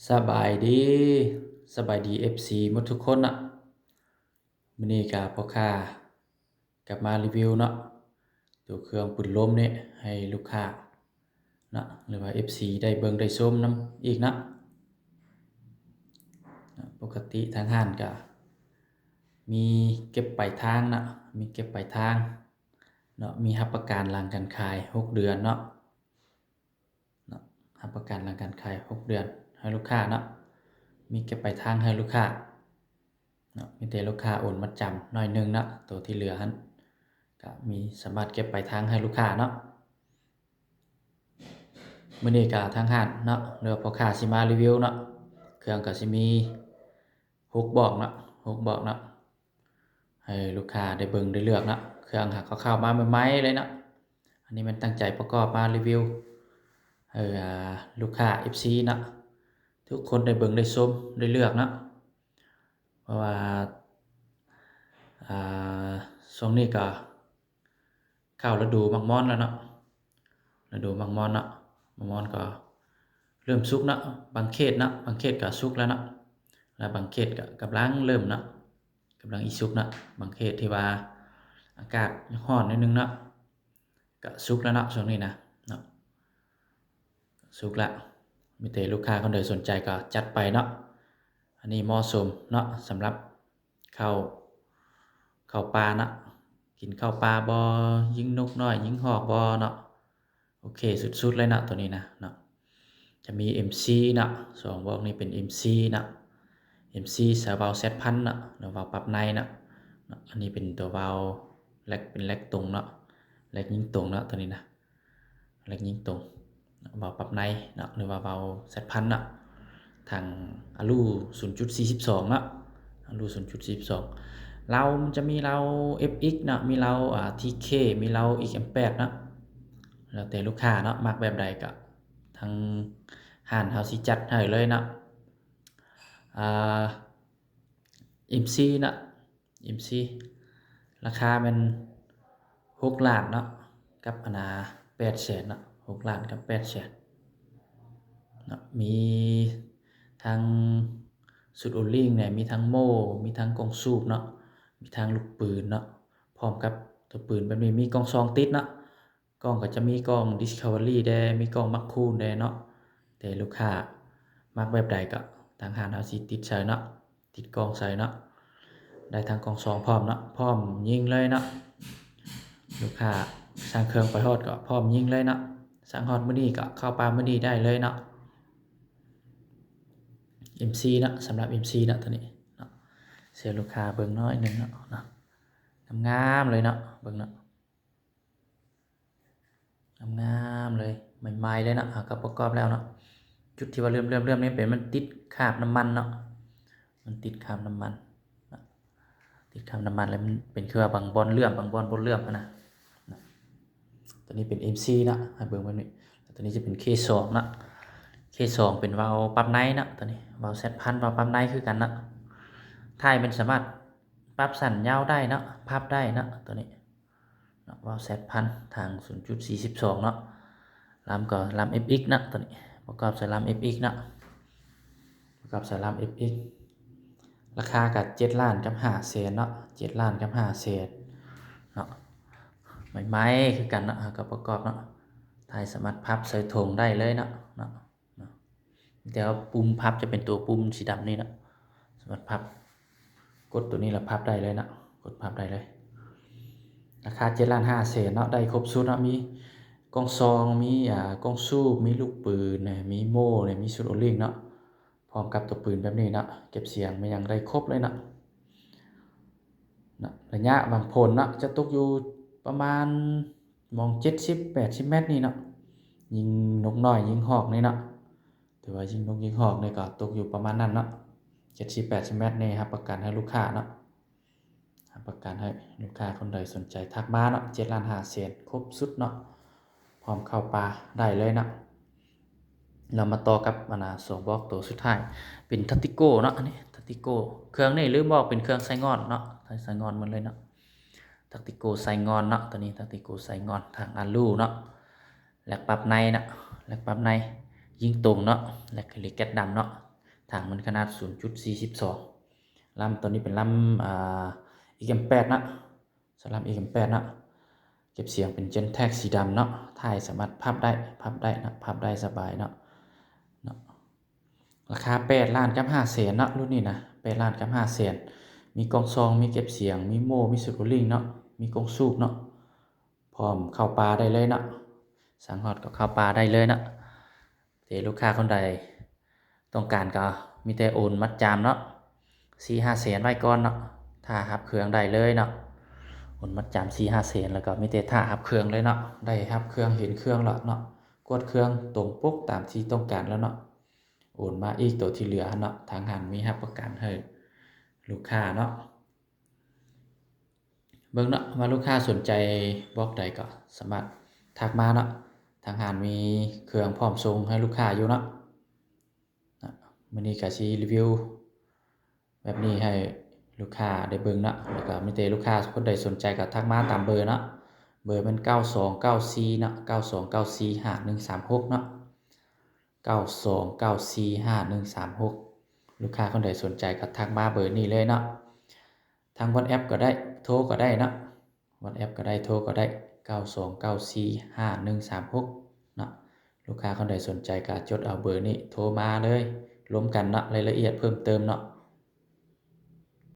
ສະບາຍດີ ສະບາຍດີ ເອັຟຊີ ໝົດທຸກຄົນເນາະ. ມື້ນີ້ກະພໍ່ຄ້າກັບມາຣີວິວເນາະ ໂຕເຄື່ອງປືນລົມນີ້ໃຫ້ລູກຄ້າເນາະ ຫຼືວ່າ ເອັຟຊີ ໄດ້ເບິ່ງໄດ້ຊົມນຳອີກເນາະ. ເນາະ ປົກກະຕິທາງຮ້ານກະມີເກັບປາຍທາງເນາະ ມີເກັບປາຍທາງເນາະ ມີຮັບປະກັນຫຼັງການຂາຍຫົກເດືອນເນາະ. ເນາະ ຮັບປະກັນຫຼັງການຂາຍຫົກເດືອນໃຫ້ລູກຄ້າເນາະ ມີເກັບປາຍທາງໃຫ້ລູກຄ້າເນາະ ມີແຕ່ລູກຄ້າໂອນມັດຈຳໜ້ອຍໜຶ່ງເນາະ ໂຕທີ່ເຫຼືອຫັ້ນກະມີສາມາດເກັບປາຍທາງໃຫ້ລູກຄ້າເນາະ. ມື້ນີ້ກະທາງຮ້ານເນາະ ຫຼືວ່າພໍ່ຄ້າຊິມາຣີວິວເນາະ ເຄື່ອງກະຊິມີຫົກບອກເນາະ ຫົກບອກເນາະ ໃຫ້ລູກຄ້າໄດ້ເບິ່ງໄດ້ເລືອກເນາະ ເຄື່ອງຫາກເຂົ້າມາໃໝ່ໆເລີຍເນາະ. ອັນນີ້ແມ່ນຕັ້ງໃຈປະກອບມາຣີວິວໃຫ້ ອ່າ ລູກຄ້າ ເອັຟຊີ ເນາະ ທຸກຄົນໄດ້ເບິ່ງໄດ້ຊົມໄດ້ເລືອກເນາະ ເພາະວ່າ ອ່າ ຊ່ວງນີ້ກະເຂົ້າລະດູໝາກມອນແລ້ວເນາະ ລະດູໝາກມອນເນາະ ໝາກມອນກໍເລີ່ມສຸກເນາະ ບາງເຂດເນາະ ບາງເຂດກໍສຸກແລ້ວເນາະ ແລະບາງເຂດກໍກຳລັງເລີ່ມເນາະ ກຳລັງອີກສຸກເນາະ ບາງເຂດທີ່ວ່າອາກາດຮ້ອນໜ້ອຍໜຶ່ງເນາະ ກະສຸກແລ້ວເນາະ ຊ່ວງນີ້ນະເນາະ ສຸກລະ ມີແຕ່ລູກຄ້າຄົນໃດສົນໃຈກໍຈັດໄປເນາະ. ອັນນີ້ເໝາະສົມເນາະ ສຳລັບເຂົ້າ ເຂົ້າປ່າເນາະ ກິນເຂົ້າປ່າບໍ່ ຍິງນົກນ້ອຍ ຍິງຮອກບໍ່ເນາະ ໂອເຄສຸດໆເລີຍເນາະ ໂຕນີ້ນະເນາະ. ຈະມີ ເອັມຊີ ເນາະ ສອງບອກນີ້ເປັນ ເອັມຊີ ເນາະ ເອັມຊີ ໃສ່ເບົາແຊັດພັນເນາະ ຫຼືເບົາປັບໃນເນາະ ເນາະ ອັນນີ້ເປັນຕົວເບົາແລັກ ເປັນແລັກຕົງເນາະ ແລັກຍິງຕົງເນາະ ໂຕນີ້ນະ ແລັກຍິງຕົງ ເບົາປັບໃນເນາະ ຫຼືວ່າເບົາແຊັດພັນເນາະ ທາງອາລູ ສູນຈຸດສີ່ສິບສອງເນາະ ອາລູ ສູນຈຸດສີ່ສິບສອງ ເລົາມັນຈະມີເລົາ ເອັຟເອັກ ເນາະ ມີເລົາ ອ່າ ທີເຄ ມີເລົາ ເອັກເອັມແປດ ເນາະ ແລ້ວແຕ່ລູກຄ້າເນາະ ມັກແບບໃດກໍ ທາງຮ້ານເຮົາຊິຈັດໃຫ້ເລີຍເນາະ. ອ່າ ເອັມຊີ ເນາະ ເອັມຊີ ລາຄາແມ່ນຫົກລ້ານເນາະ ກັບອັນນ່າແປດແສນເນາະ ຫົກລ້ານກັບແປດແສນເນາະ ມີທັງຊຸດໂອລິງແດ່ ມີທັງໂມ່ ມີທັງກ້ອງສູບເນາະ ມີທັງລູກປືນເນາະ ພ້ອມກັບຕົວປືນແບບນີ້ ມີກ້ອງຊອງຕິດເນາະ ກ້ອງກໍຈະມີກ້ອງດິສຄັຟເວີຣີແດ່ ມີກ້ອງມາກຄູນແດ່ເນາະ ແຕ່ລູກຄ້າມັກແບບໃດກໍທາງຮ້ານເຮົາຊິຕິດໃສ່ເນາະ ຕິດກ້ອງໃສ່ເນາະ ໄດ້ທັງກ້ອງຊອງພ້ອມເນາະ ພ້ອມຍິງເລີຍເນາະ ລູກຄ້າສັ່ງເຄື່ອງໄປຮອດກໍພ້ອມຍິງເລີຍເນາະ ສັ່ງຮອດມື້ນີ້ກໍເຂົ້າປ່າມື້ນີ້ໄດ້ເລີຍເນາະ. ເອັມຊີ ເນາະ ສຳລັບ ເອັມຊີ ເນາະ ໂຕນີ້ເນາະ ໃຫ້ລູກຄ້າເບິ່ງໜ້ອຍໜຶ່ງເນາະ ງາມໆເລີຍເນາະ ເບິ່ງເນາະ ງາມໆເລີຍ ໃໝ່ໆເລີຍເນາະ ເຮົາກໍປະກອບແລ້ວເນາະ. ຈຸດທີ່ວ່າເຫຼື້ອມໆນີ້ເປັນ ມັນຕິດຄາບນ້ຳມັນເນາະ ມັນຕິດຄາບນ້ຳມັນເນາະ ຕິດຄາບນ້ຳມັນ ແລ້ວມັນເປັນຄືວ່າບາງບ່ອນເຫຼື້ອມ ບາງບ່ອນບໍ່ເຫຼື້ອມຫັ້ນນະ. ໂຕນີ້ເປັນ ເອັມຊີ ເນາະ ໃຫ້ເບິ່ງແບບນີ້ ແລ້ວໂຕນີ້ຈະເປັນ ເຄສອງ ເນາະ ເຄສອງ ເປັນເບົາປັບໃນເນາະ ໂຕນີ້ເບົາແຊັດພັນ ເບົາປັບໃນຄືກັນເນາະ ທ້າຍມັນສາມາດປັບສັ້ນຍາວໄດ້ເນາະ ພັບໄດ້ເນາະ ໂຕນີ້ ເນາະ ເບົາແຊັດພັນ ທາງ ສູນຈຸດສີ່ສິບສອງເນາະ ລຳກໍລຳເອັຟເອັກເນາະ ໂຕນີ້ປະກອບໃສ່ລຳເອັຟເອັກເນາະ ປະກອບໃສ່ລຳເອັຟເອັກ ລາຄາກໍເຈັດລ້ານກັບຫ້າແສນເນາະ ເຈັດລ້ານກັບຫ້າແສນເນາະ ໃໝ່ໆຄືກັນເນາະ ເຮົາກໍປະກອບເນາະ ທ້າຍສາມາດພັບໃສ່ຖົງໄດ້ເລີຍເນາະ ເນາະ ເນາະ ແຕ່ວ່າປຸ່ມພັບຈະເປັນຕົວປຸ່ມສີດຳນີ້ເນາະ ສາມາດພັບ ກົດໂຕນີ້ແລ້ວພັບໄດ້ເລີຍເນາະ ກົດພັບໄດ້ເລີຍ. ລາຄາເຈັດລ້ານຫ້າແສນເນາະ ໄດ້ຄົບຊຸດເນາະ ມີກ້ອງຊອງ ມີ ອ່າ ກ້ອງສູບ ມີລູກປືນ ມີໂມ່ ມີຊຸດໂອລິງເນາະ ພ້ອມກັບຕົວປືນແບບນີ້ເນາະ ເກັບສຽງແມ່ນຫຍັງໄດ້ຄົບເລີຍເນາະ ເນາະ. ໄລຍະຫວັງຜົນເນາະ ຈະຕົກຢູ່ປະມານ ມອງເຈັດສິບ ແປດສິບແມັດນີ້ເນາະ ຍິງນົກນ້ອຍ ຍິງຮອກນີ້ເນາະ ຖືວ່າຍິງນົກຍິງຮອກນີ້ກໍຕົກຢູ່ປະມານນັ້ນເນາະ ເຈັດສິບ ແປດສິບແມັດນີ້ ຮັບປະກັນໃຫ້ລູກຄ້າເນາະ ຮັບປະກັນໃຫ້ລູກຄ້າຄົນໃດສົນໃຈທັກມາເນາະ ເຈັດລ້ານຫ້າແສນ ຄົບຊຸດເນາະ ພ້ອມເຂົ້າປ່າໄດ້ເລີຍເນາະ. ລະມາຕໍ່ກັບອັນນ່າ ສອງບອກໂຕສຸດທ້າຍ ເປັນທັກຕິໂກເນາະ ອັນນີ້ທັກຕິໂກ ເຄື່ອງນີ້ລືມບອກເປັນເຄື່ອງໄຊງອນເນາະ ໄຊງອນໝົດເລີຍເນາະ ທັກຕິໂກໄຊງອນເນາະ ໂຕນີ້ທັກຕິໂກໄຊງອນ ທາງອາລູເນາະ ແລັກປັບໃນເນາະ ແລັກປັບໃນ ຍິງຕົງເນາະ ແລະ ເລກແກັດດຳເນາະ. ຖັງມັນຂະໜາດສູນຈຸດສີ່ສິບສອງ. ລຳໂຕນີ້ເປັນລຳ ອ່າ ເອັກເອັມແປດເນາະ. ສຳລັບເອັກເອັມແປດເນາະ ເກັບສຽງເປັນເຈນແທັກສີດຳເນາະ. ທ້າຍສາມາດພັບໄດ້ ພັບໄດ້ເນາະ ພັບໄດ້ສະບາຍເນາະ ເນາະ. ລາຄາແປດລ້ານກັບຫ້າແສນເນາະ ລຸ້ນນີ້ນະ ແປດລ້ານກັບຫ້າແສນ. ມີກ່ອງຊອງ ມີເກັບສຽງ ມີໂມ່ ມີສະກູລິ້ງເນາະ ມີກ່ອງສູບເນາະ. ພ້ອມເຂົ້າປ່າໄດ້ເລີຍເນາະ. ສັ່ງຮອດກໍເຂົ້າປ່າໄດ້ເລີຍເນາະ. ເດ ລູກຄ້າຄົນໃດຕ້ອງການກໍມີແຕ່ໂອນມັດຈຳເນາະ ສີ່ຫ້າແສນໄວ້ກ່ອນເນາະ. ຖ້າຮັບເຄື່ອງໄດ້ເລີຍເນາະ. ໂອນມັດຈຳສີ່ຫ້າແສນ ແລ້ວກໍມີແຕ່ຖ້າຮັບເຄື່ອງເລີຍເນາະ. ໄດ້ຮັບເຄື່ອງ ເຫັນເຄື່ອງແລ້ວເນາະ ກວດເຄື່ອງຕົງປົກຕາມທີ່ຕ້ອງການແລ້ວເນາະ. ໂອນມາອີກໂຕທີ່ເຫຼືອຫັ້ນເນາະ ທາງຮ້ານມີຮັບປະກັນໃຫ້ລູກຄ້າເນາະ. ເບິ່ງເນາະ ວ່າລູກຄ້າສົນໃຈບລັອກໃດກໍສາມາດທັກມາເນາະ. ທາງຮ້ານມີເຄື່ອງພ້ອມສົ່ງໃຫ້ລູກຄ້າຢູ່ເນາະ. ນະ ມື້ນີ້ກໍຊິຣີວິວແບບນີ້ໃຫ້ລູກຄ້າໄດ້ເບິ່ງເນາະ. ແລ້ວກໍມີແຕ່ລູກຄ້າຄົນໃດສົນໃຈກໍທັກມາຕາມເບີເນາະ. ເບີແມ່ນເກົ້າສອງເກົ້າສີ່ເນາະ ເກົ້າສອງເກົ້າສີ່ຫ້າໜຶ່ງສາມຫົກເນາະ ເກົ້າສອງເກົ້າສີ່ຫ້າໜຶ່ງສາມຫົກ. ລູກຄ້າຄົນໃດສົນໃຈກໍທັກມາເບີນີ້ເລີຍເນາະ. ທາງວັອດແອັບກໍໄດ້ ໂທກໍໄດ້ເນາະ. ວັອດແອັບກໍໄດ້ ໂທກໍໄດ້ ເກົ້າສອງເກົ້າສີ່ຫ້າໜຶ່ງສາມຫົກເນາະ. ລູກຄ້າຄົນໃດສົນໃຈກໍຈົດເອົາເບີນີ້ໂທມາເລີຍ ລົມກັນເນາະ ລາຍລະອຽດເພີ່ມເຕີມເນາະ.